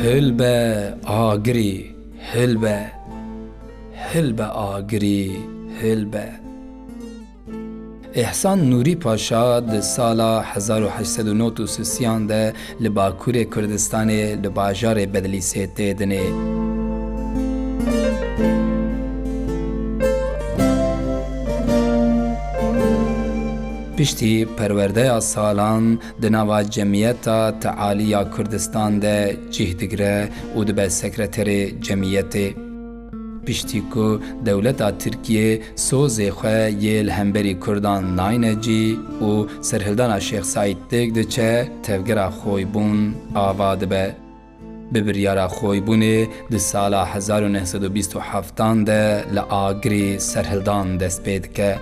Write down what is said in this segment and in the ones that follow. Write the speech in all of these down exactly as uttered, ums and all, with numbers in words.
Hilbe agirî, hilbe, hilbe agirî, hilbe. Îhsan Nûrî Paşa di sala hezar û heşt sed û nod û sisiyan de li Bakurê Kurdistanê li bajarê Bedlîsê tê dinê. Piştî perwerdeya salan di nava cemiyeta tealî ya Kurdistan de cih digire û dibe sekreterê cemiyetê. Piştî ku dewleta Tirkiyê sozê xwe yê li hemberî Kurdan nayne cî û serhildana Şêx Seîd têk diçe, tevgera Xoybûn ava dibe. Bi biryara Xoybûnê di sala hezar û neh sed û bîst û heftan de li Agirî serhildan dest pê dike.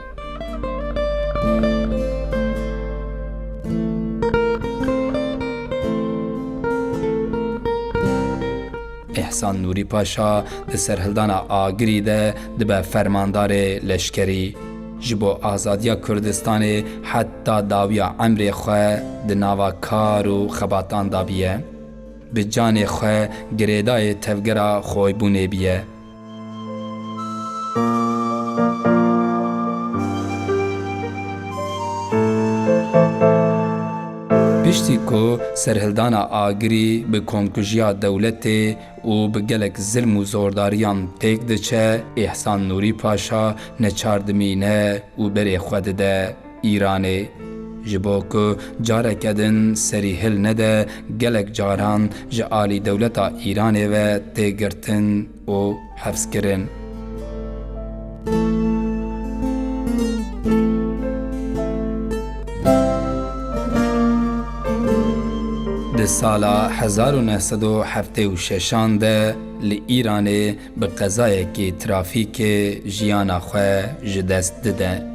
Îhsan Nûrî Paşa di serhildana Agirî de dibe fermandarê leşkerî. Ji bo azadiya Kurdistanê heta dawiya emrê xwe di nava kar û xebatan de biye. Bi canê xwe girêdayê tevgera Xoybûnê biye. Piştî ku serhildana Agirî bi komkujiya dewletê û bi gelek zilm û zordariyan têk diçe, Îhsan Nûrî Paşa neçar dimîne û berê xwe dide Îranê. Ji bo ku careke din serî hil nede, gelek caran ji alî dewleta Îranê ve tê girtin û hepskirin. Di sala hezar û neh sed û heftê û şeşan de li Îranê bi qezayekî trafîkê jiyana xwe ji dest dide.